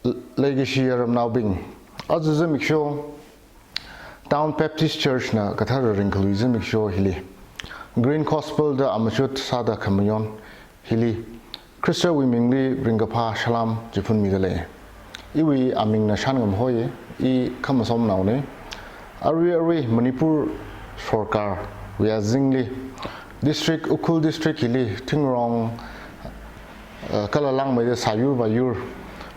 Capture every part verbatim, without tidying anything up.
Leikashi ramnaobing, aja zimiksho Town Baptist Church na kathara ringkhalui zimiksho hili Green Gospel da amachut sāda khamayon hili Khristawui mingli ringkaphā salam chiphunmida lei. Iwui amingna Shangam Hoi, i Khamasomnaone. Arui arui Manipur sorkarwui azingli district, Ukhrul district hili thingrong, eh, kala langmeida sāyur vāyur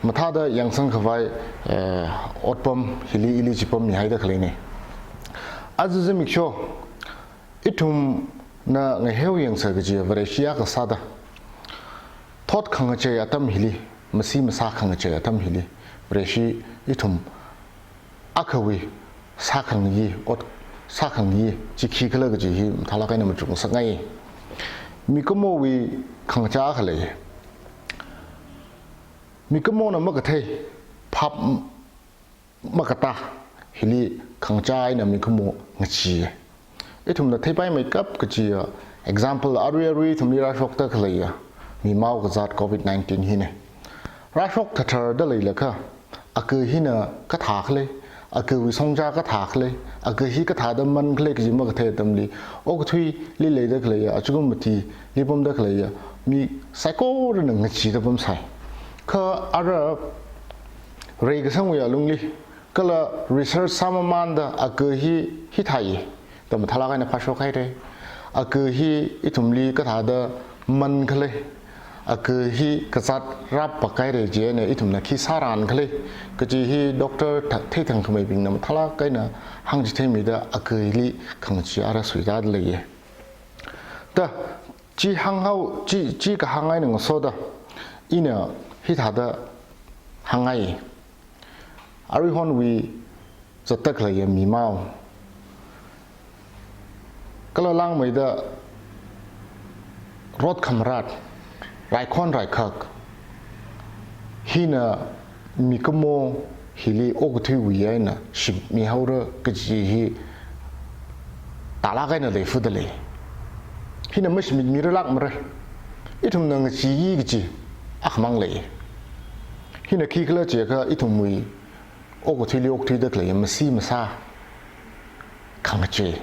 mathāda yangsang khavai, eh, otpam hili ili chipammihaida khaleine. Aja zimiksho ithumna ngaheo yangsa kaji Vareshi akha sāda thot khangachei atam hili, masi masā khangachei atam hili, Vareshi ithum akhawui sākhangayi, ot sākhangayi chi khikhala kaji hi mathālāk eina machuk ngasakngai. Mikumowui khangachā akha lei. Mikumona makathei, phap makatā hili khangachā eina mikumo ngacheeya. Ithumna theipaimeikap kajiya example, arui arui ithumli rāshokda khaleiya mimao kazāt covid nineteen hine. Rāshok thatharda leilakha, akha hina kathā khalei, akhawui songja kathā khalei, akha hi kathāda man khalei kaji makathei atamli, okathuili leida khaleiya, achugum matili pamda khaleiya mi saikorana ngacheeda pamsai. Kha ara reikasangwui alungli kala research sāmamānda akha hi hithāi da mathālāk eina phāshok haire. Akha hi ithumli kathāda man khalei, akha hi kazāt rāpāk haire chieina ithumna khi sāran khalei kaji hi doctor tha-, theithangkhameibingna mathālāk eina hāngchitheimida akhali khangachee ara suitāda leiye. Da, chi hānghao, chi, chi kahāng eina ngasoda ina hithāda hāngngai. Aruihonwui zatda khaleiya mimao kala langmeida rot khamarat, raikhon raikhak hina mikumo hili okathuiwui eina shimmihaora kaji hi tālāk eina leifuda lei. Hina mashimit miralākmara. Ithumna ngacheeyi kaji akhamang lei. Hina khikhala chiakha ithumwui okathuili okthuida khalei masi masā khangachei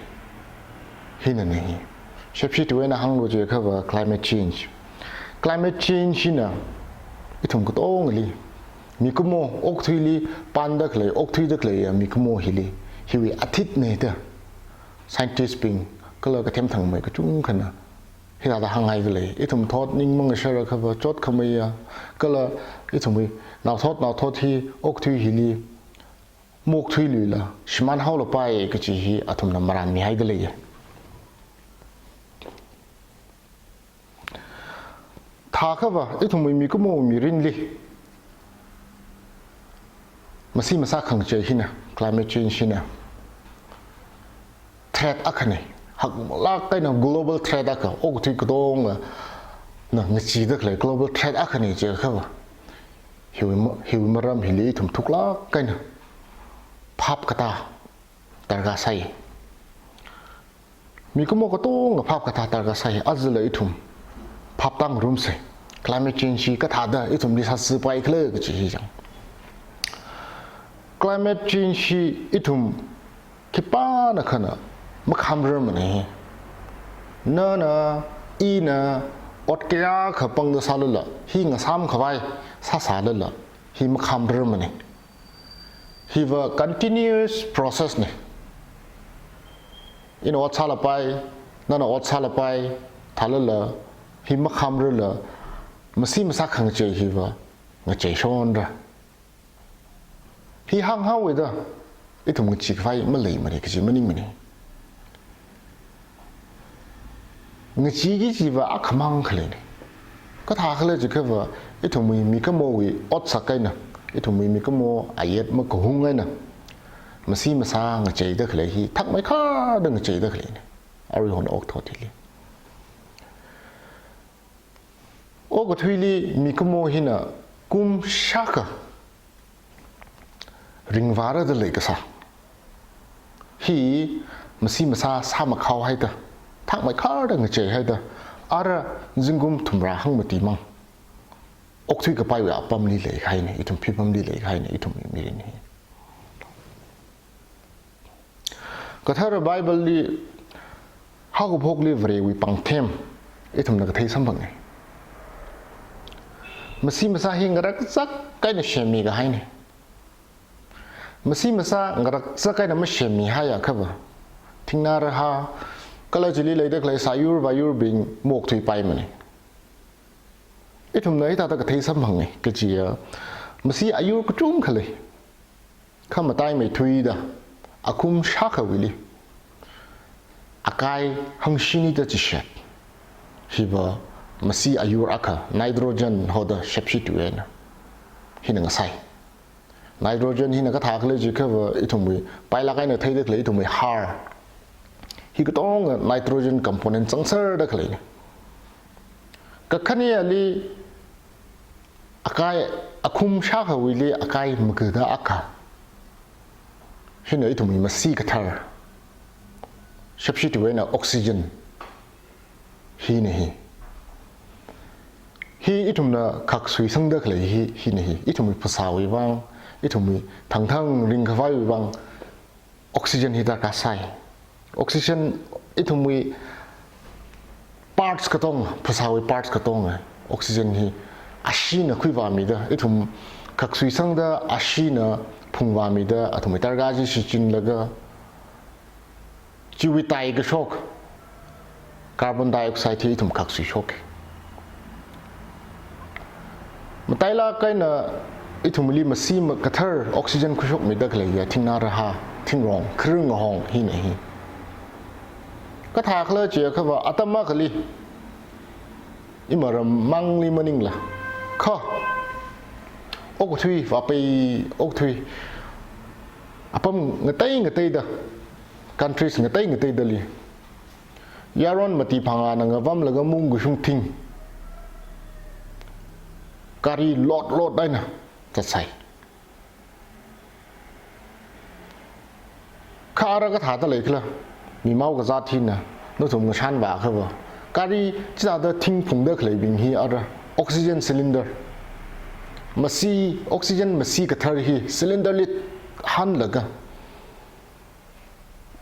hinane. Shepshi tuwui eina hānglu chiakhava climate change. Climate change hina ithum katongali mikumo, okathuili panda khalei, okthuida khaleiya mikumo hili, hiwui athitne da scientist bing kala kathem thangmei kachungkhana hithāda hānghaida lei. Ithum thot ning mangasharakhava chotkhameiya kala ithumwui naothot naothot hi okathui hili maokthuiluila shimānhaolapai kaji hi athumna marānmihaida leiye. Thākhava ithumwui mikumo mirinli masi masā khangachei hina, climate change hina threat akhane. Haklāk eina global threat akha, okathui katongana ngacheeda khalei global threat akhane chiakhava, hiwui ma-, hiwui maram hili ithum thuklāk eina phap katā darkar sai. Mikumo katonga phap katā darkar sai, ajala ithum phap tāngarumsa. Climate change hi kathāda ithumli sāsipai khala kaji hi chang. Climate change hi ithum khipānakhana makhamrarmane. Nana, ina, ot kayākha pangda sālala, hi ngasām khavai sāsālala, hi makhamrarmane. Hiva continuous process ne. Ina ot sālapai, nana ot sālapai, thālala, hi makhamrarla, masi masā khangachei hiva ngacheishonra. Hi hānghaowada, ithum ngachee khavai maleimane kaji maningmane. Ngacheeki kajiva akhamang khaleine. Kathā khala chiakhava, ithumwui mikumowui otsak eina, ithumwui mikumo ayet makahung eina masi masā ngacheida khalei hi thakmeikharda ngacheida khaleine. Aruihon okathuili okathuili mikumo hina kum shākha ringvārada leikasā hi masi masā sāmakhaohaida, thakmeikharda ngacheihaida, ara zingkum thumrā hangmatimang okthui kapaiwui apamli leikahaina, ithum phipamli leikahaina, ithum mirin hi. Kathara Bible li haokaphokli Varewui pāngthem ithumna kathei samphanga. Masi masā hi ngarakzak eina semmi kahaina. Masi masā ngarakzak eina masemmi haiakhava, thingnā rahā kala chili leida khalei sāyur vāyurbing maokthuipaimana. Ithumna hithāda kathei samphanga kajiya, masi ayur kachungkha lei. Kha mataimeithuida, akhum shākhawuili akai hangshinida chishat, hiva masi ayur akha nitrogen hoda shepshi tuina, hina ngasai. Nitrogen hina kathā khala jiakhava ithumwui pailāk eina theida khalei ithumwui har hi katonga nitrogen component zangserda khaleina. Kakhaneli akai, akhum shākhawuili akai magada akha, hina ithumwui masi kathar shepshi tuina oxygen hina hi. Hi ithumna khaksui sangda khalei hi, hina hi. Ithumwui phasāwui vang, ithumwui thangthang ringkhavaiwui vang oxygen hi darkar sai. Oxygen ithumwui parts katonga, phasāwui parts katonga oxygen hi ashina khuivāmida, ithum khaksui sangda ashina phungvāmida, athumwui darkar chi shichinlaga, chiwui taikashok carbon dioxide hi ithum khaksui shoka. Matailāk eina ithumli masi ma-, kathar oxygen khuishokmida khaleiya thingnā rahā, thingrong, kharing ngahong hina hi. Kathā khala jiakhava atam akhali, imaram mangli maningla, kha okathui vāpai, okathui apam ngatei ngateida, countries ngatei ngateidali, yaron mati phangāna ngavamlaga mung kashung thing gari load load eina zatsai. Kha ara kathāda leikhala, mimao kazāt hina, nathum ngashan vākhava, gari chithāda thing phungda khaleibing hi ara oxygen cylinder, masi, oxygen masi kathar hi cylinder li hanlaga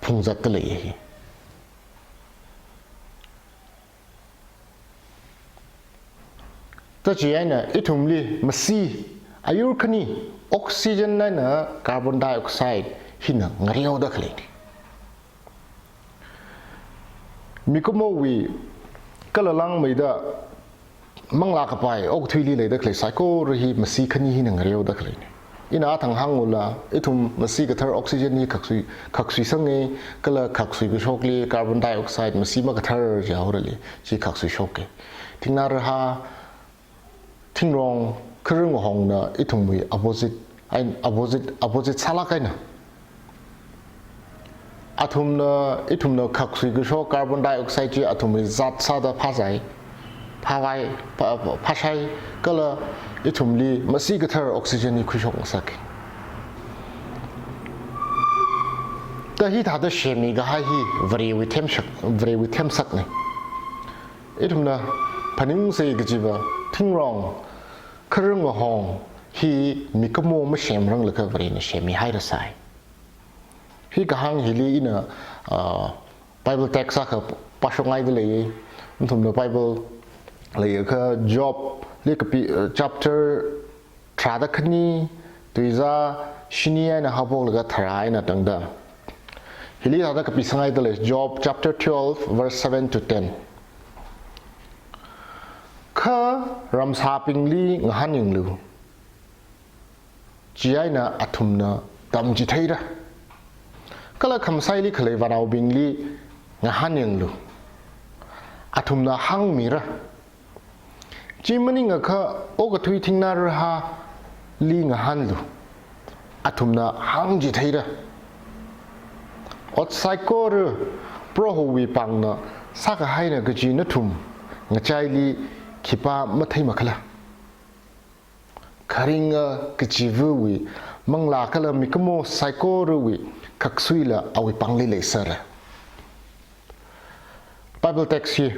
phungzatda leiya hi. Tachi eina ithumli masi ayur khani oxygen eina carbon dioxide hina ngareoda khaleina. Mikumowui kala langmeida manglā kapai okathuili leida khalei saikora hi masi khani hina ngareoda khaleina. Ina athang hāngula, ithum masi kathar oxygen hi khaksui, khaksui sanga, kala khaksui kashokli carbon dioxide masi makathar jihaorali, chi khaksui shoka. Thingnā rahā, thingrong, kharing ngahongna ithumwui opposite, ai, opposite, opposite sālāk eina, athumna, ithumna khaksui kashok carbon dioxide chi athumwui zat sāda phāzai, phāvai, phā-, phā-, phāshai, kala ithumli masi kathar oxygen hi khuishok ngasaka. Kha hithāda semmi kahai hi Varewui themsak, Varewui themsakna. Ithumna phaningungsei kajiva, thingrong, kharing ngahong hi mikumo masemranglakha Varena semmi hairasai. Hi kahāng hili ina, ah, Bible text akha pāshokngaida leiya. Nathumna Bible leiakha Job li kapi, ah, chapter tharāda khani, tuizā shini eina haophoklaga tharā eina tangda. Hili thāda kapisanghaida lei, Job chapter twelve, verse seven to ten. Kha ramsābingli ngahānyanglu, chieina athumna tamchitheira. Kala khamshaili khalei vānaobingli ngahānyanglu, athumna hāngmira. Chi maningakha okathui thingnā rahāli ngahānlu, athumna hāngchitheira. Ot saikora Prohowui pāngna sākahaina kaji nathum ngachaili khipā matheimakhala? Kharinga kachivawui manglā kala mikumo saikorawui khaksuila awui pāngli leisera. Bible text hi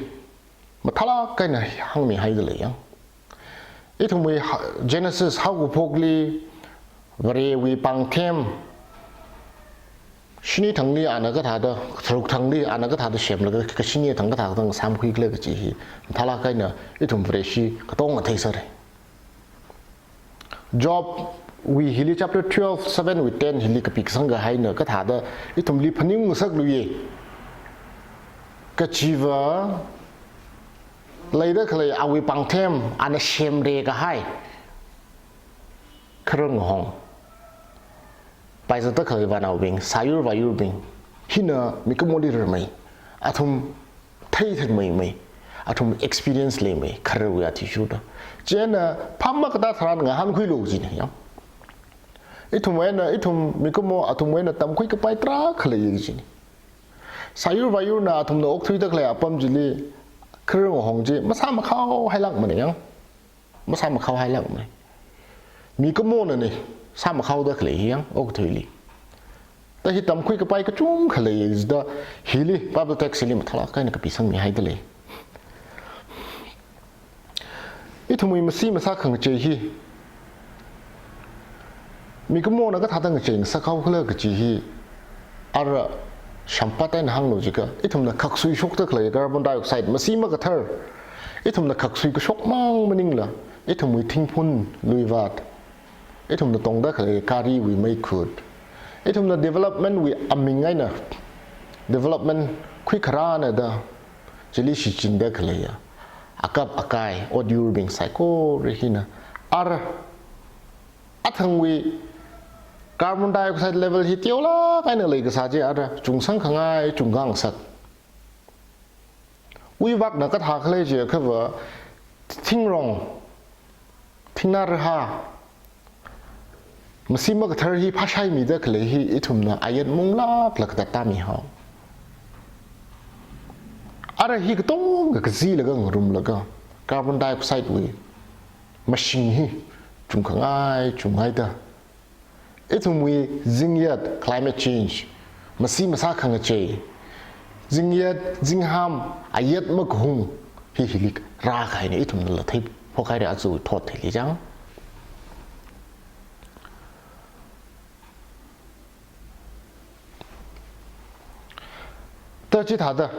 mathālāk eina hāngmihaida lei yang. Ithumwui ha-, Genesis haokaphokli Varewui pāngthem shini thangli ana kathāda, tharuk thangli ana kathāda semlaga, kashini thang kathāda ngasāmkhuikhala kaji hi mathālāk eina ithum Vareshi katonga theisera. Jobwui hili chapter twelve, seven wui ten hili kapikasang kahaina kathāda ithumli phaningngasakluiya kajiva, leida khalei awui pāngthem ana semre kahai khararnga hong, paizatta khalei vānaobing, sāyur vāyurbing hina mikumoli rarmei, athum theithangmeimei, athum experience leimei khararwui athishurda. Chieina pham makatā tharan ngahānkhuilu jina, ya. Ithum eina, ithum mikumo athumwui eina tamkhui kapai tarākha leiya jina. Sāyur vāyurna athumna okthuida khalei apam chili khararnga hong chi masāmakhaohailākmana, ya. Masāmakhaohailākmana. Mikumona ni sāmakhaoda khalei hi, ya, okathuili. Ta hi tamkhui kapai kachungkha lei jida hili Bible text hili mathālāk eina kapisangmihaida lei. Ithumwui masi masā khangachei hi mikumona kathāda ngacheingasakhaokhala kaji hi ara shāmpat eina hānglu jiakha, ithumna khaksui shokda khalei carbon dioxide masi makathar, ithumna khaksui kashok mang maningla, ithumwui thingphun luivāt, ithumna tongda khalei gariwui meikhut, ithumna development wui aming eina development khuikharāna da chili shichinda khaleiya akap akai otyurbing saikora hina ara athangwui carbon dioxide level hi teolāk eina leikasā chi ara chungsangkhangai chungkhangasak. Uivakna kathākhala jiakhava, thingrong, thingnā rahā, masi makathar hi phāshaimida khalei hi ithumna ayat munglāklaga tātami hao. Ara hi katonga kazilaga ngarumlaga carbon dioxide wui mashing hi chungkhangai chunghaida, ithumwui zingyat, climate change, masi masā khangachei, zingyat zingham ayat makahung hi hili rākahaina, ithumnala theiphok haira aja thot hili chang. Ta chithāda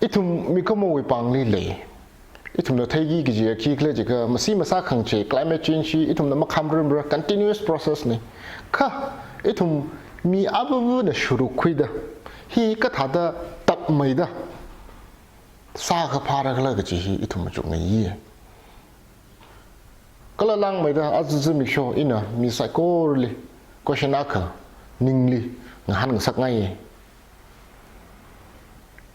ithum mikumowui pāngli lei. Ithumna theiki kaji khikhala jiakha, masi masā khangachei, climate change hi ithumna makhamrumra, continuous process na. Kha ithum mi avāvana shurukkhuida hi kathāda tapmeida sākaphārakhala kaji hi ithum machukngaiya. Kala langmeida aja zimiksho ina mi saikorali question akha ningli ngahānngasakngaiya.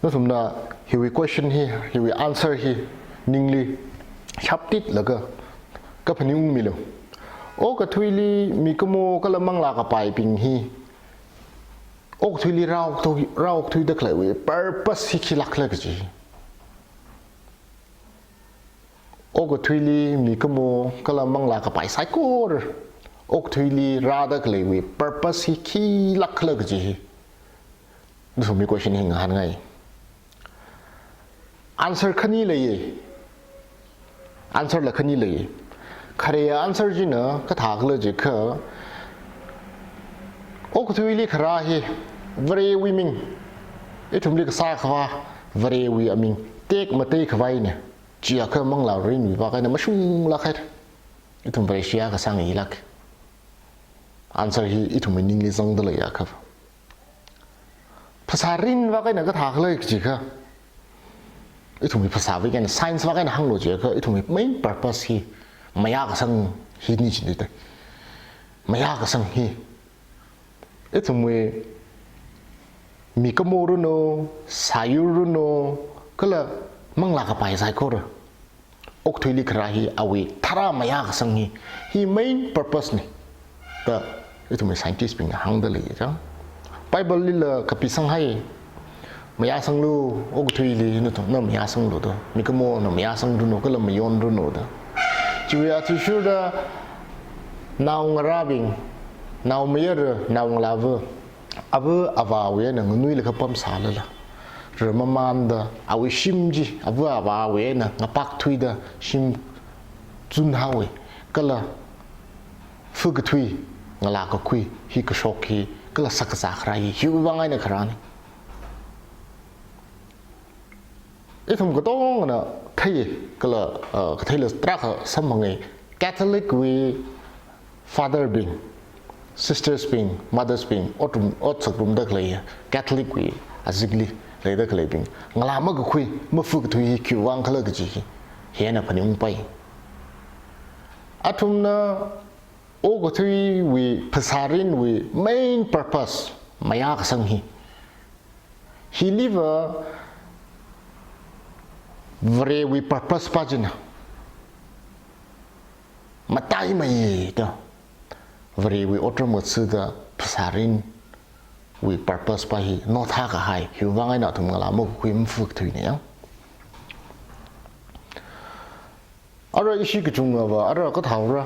Nathumna hiwui question hi, hiwui answer hi ningli shaptitlaga kaphaningungmilu. Okathuili mikumo kala manglā kapaibing hi okathuili rāokthui, rāokthuida khaleiwui purpose hi khilākhala kaji. Okathuili mikumo kala manglā kapai saikora okathuili rāda khaleiwui purpose hi khilākhala kaji hi, nathumli question hi ngahānngai. Answer khani leiya. Answer la khani leiya. Khareya answer china kathākhala jiakha, okathuili kharā hi Varewui ming, ithumli kasā khavā Varewui aming tekmatei khavaina. Chiakha manglā rinwui vak eina mashunglāk haira. Ithum Vareshi akha sāngailāk. Answer hi ithumwui ningli zangda leiakha. Phasā rinvak eina kathākhala jiakha, ithumwui phasāwui eina science vak eina hānglu jiakha, ithumwui main purpose hi mayākasang hina jida. Mayākasang hi ithumwui mikumo runo, sāyur runo, kala manglā kapai saikora okathuili kharā hi awui tharā mayākasang hi, hi main purpose na da ithumwui scientist bingna hāngda leiya chang. Bible lila kapisanghai, mayāsanglu, okathuili nathum, na mayāsanglu da, mikumona mayāsangruno kala mayonruno da. Chiwui athishurda naongarābing, naomayara, naongalāva, ava avāwui eina nganuilaga pamsālala, ramamanda awui shim chi ava avāwui eina ngapakthuida shim chunhaowa, kala fakathui, ngalā kakhui, hi kashok hi, kala sākazā kharā hi, hiwui vang eina kharāna. Ithum katongana thei, kala, uh, katheila tarākha samphanga, Catholic wui father bing, sisters bing, mothers bing, otrum, ot sāngarumda khalei, Catholic wui azingli leida khaleibing, ngalā makakhui, mafakathui hi khiwui vang khala kaji hi, hi eina phaningungpai. Athumna okathuiwui phasārinwui main purpose, mayā kasang hi. Hiliva Varewui purpose pa china mataimeiya da, Varewui otram ngathada phasārinwui purpose pa hi nothā kahai, hiwui vang eina athum ngalā makakhui mafakathuina ya. Ara ishi kachungkhava, ara kathāra.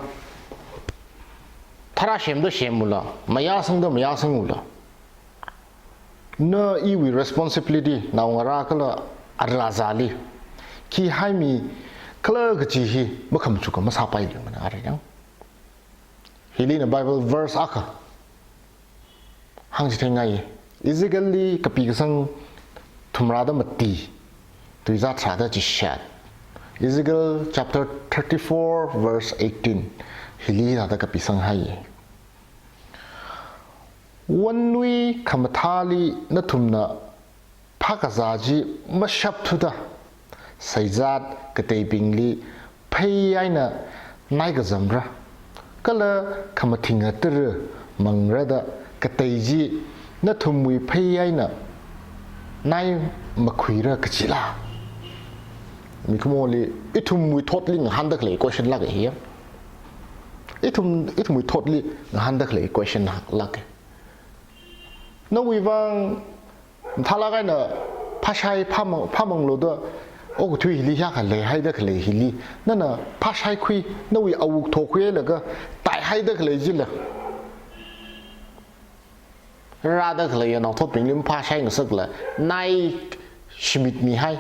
Tharā semda semula, mayā sangda mayā sangula. Na iwui responsibility, naongarā kala ara azāli khi haimi khala kaji hi makhamachuk masāpailui mana ara yang. Hili ina Bible verse akha hāngchitheingai. Ezekiel li kapi kasang thumrāda mati, tuizā tharāda chishat. Ezekiel chapter thirty-four verse eighteen. Hili hithāda kapisanghai. Wannui khamathāli nathumna phākazā chi mashapthuda, seizat kateibingli phei eina nai kazamra, kala khamathinga tara mangra da katei chi nathumwui phei eina nai makhuira kajila. Mikumoli, ithumwui thotli ngahānda khalei question lāka hi. Ithum, ithumwui thotli ngahānda khalei question lāka. Nawui vang, mathālāk eina phāshai phāmang, phāmanglu da, okathui hili hiyākha leihaida khalei hili, nana phāshaikhui, nawui awuk thokhuilaga taihaida khalei chila, rāda khalei ya naothotbingli maphāshai ngasakla, nai shimitmihai.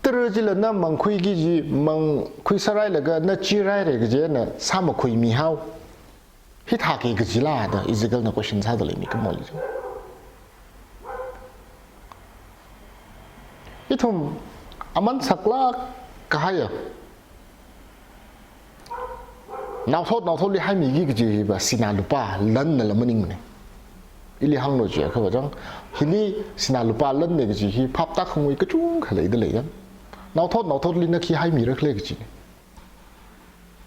Tara chila na mangkhuiki kaji, mangkhuisārhailaga na chirhaira kaji eina sāmakhuimihao. Hithāki kajila da Ezekiel na question sāda lei mikumoli. Ithum aman saklāk kahaiya, naothot naothotli haimiki kaji hiva sinā lupā lan nala maningmana. Ili hānglu chiakha vāchang, hili sinā lupā lanna kaji hi phap tākhangwui kachungkha leida lei ya. Naothot naothotli na khi haimira khala kajina.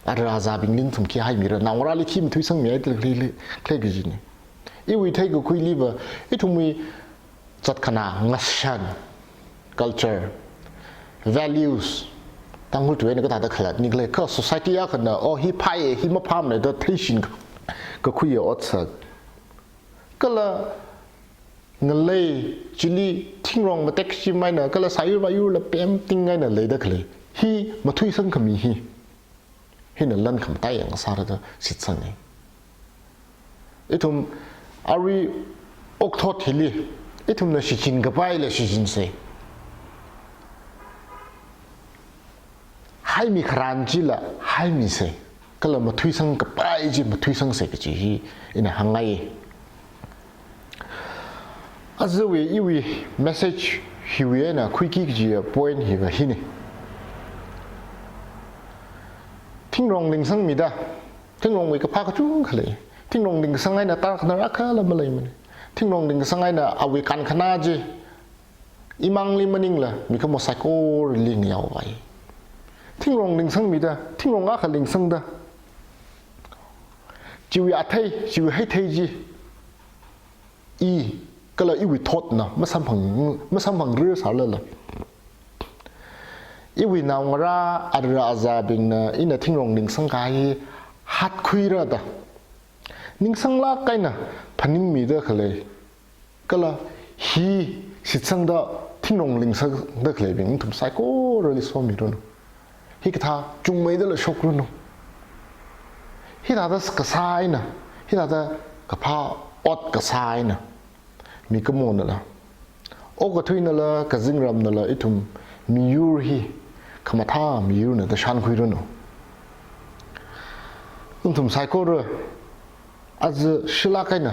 Ara azābingli nathum khi haimira, naongarāli khi mathuisangmihaida khalei, khalei kajina. Iwui theikakhuiliva, ithumwui zatkhanā, ngashan, culture, values, Tangkhul tui eina kathāda khalatni khala, kha society akhana, oh, hi phāya, hi maphāmana da theishin kakhuiya otsak. Kala ngalei chili thingrong matek shim eina, kala sāyur vāyurla pemting eina leida khalei hi mathuisangkhami hi, hina lan khamataiya ngasāra da shitsanga. Ithum arui okthot hili, ithumna shichin kapaila shichinsei. Haimi kharān chila haimisei. Kala mathuisang kapai chi mathuisangsei kaji hi ina hāngngai. Ajawui iwui message hiwui eina khuiki kajiya point hiva hina. Thingrong lingsangmida, thingrongwui kaphā kachungkha lei. Thingrong lingsang eina tarākha narākhala maleimana. Thingrong lingsang eina awui kankhanā chi imangli maningla mikumo saikorali ngayaovai. Thingrong lingsangmida, thingrong akha lingsangda, chiwui athei, chiwui heithei chi i kala iwui thotna masamphang, masamphangrar sālala, iwui naongarā ara azābingna ina thingrong lingsangkahai hatkhuira da ningsanglāk eina phaningmida khalei, kala hi shitsangda thingrong lingsangda khaleibing nathum saikorali somiranu. Hikathā chungmeidala shokranu. Hithāda kasā eina, hithāda kaphā ot kasā eina, mikumonala, okathuinala, kazingramnala, ithum miyur hi khamathā miyurna da shānkhuiranu. Nathum saikora aja shilāk eina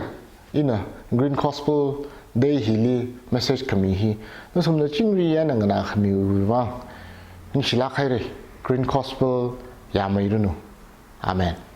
ina Green Gospel Day hili message khami hi nathumna chingri eina nganākhamiwui vang ningshilāk haira. Green Gospel yāmeiranu. Amen.